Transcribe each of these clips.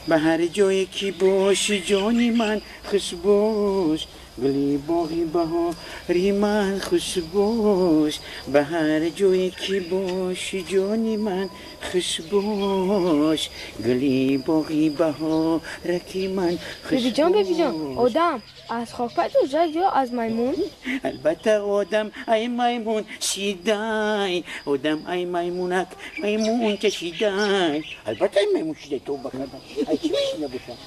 Ба ҳар ҷое ки бошӣ, ҷони ман, хуш бош. Гули боғи баҳори ман, хуш бош. Ба ҳар ҷое ки бошӣ, ҷони ман, хуш бош. Гули боғи баҳораки ман, хуш Бибиҷон, бибиҷон, бош. Одам аз хок пайдо шуд ё аз маймун? Албатта, одам ай маймун шидай, одам ай маймунак маймунча шидай. Албатта, ай маймун шидай. Тавба кардам, ай чӣ шида бошам?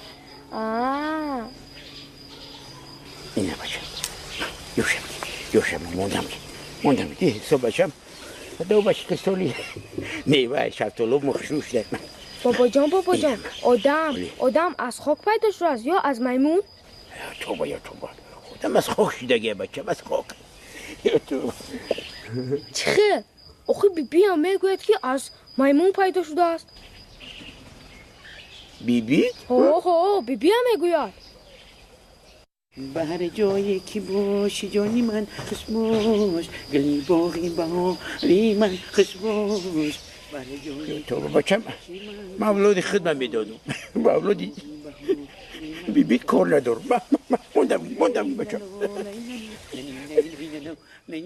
Аа. Ина, бачам, ёшам, ёшам, мондам, мондам. Ҳисоб, бачам, ду бача соли мева шафтолу мухшрӯ шуда. Бобоҷон, бобоҷон, одам аз хок пайдо шудааст ё аз маймун? Тоба, ё тоба, одам аз хок шидагия, бачам, аз хок. Ё тоба. Чӣ хел охи? Бибиам мегӯяд, ки аз маймун пайдо шудааст. Биби? Ҳо, бибиам мегӯяд. Ба ҳар ҷое ки бошӣ, ҷони ман, хуш бош. Гули боғи баҳори ман, хуш бош. Ба ҳар ҷое Тоба, бачам, ман авлоди худман медодум, ба авлоди бибит кор надорам. Мондам, мондам, бачам. Най.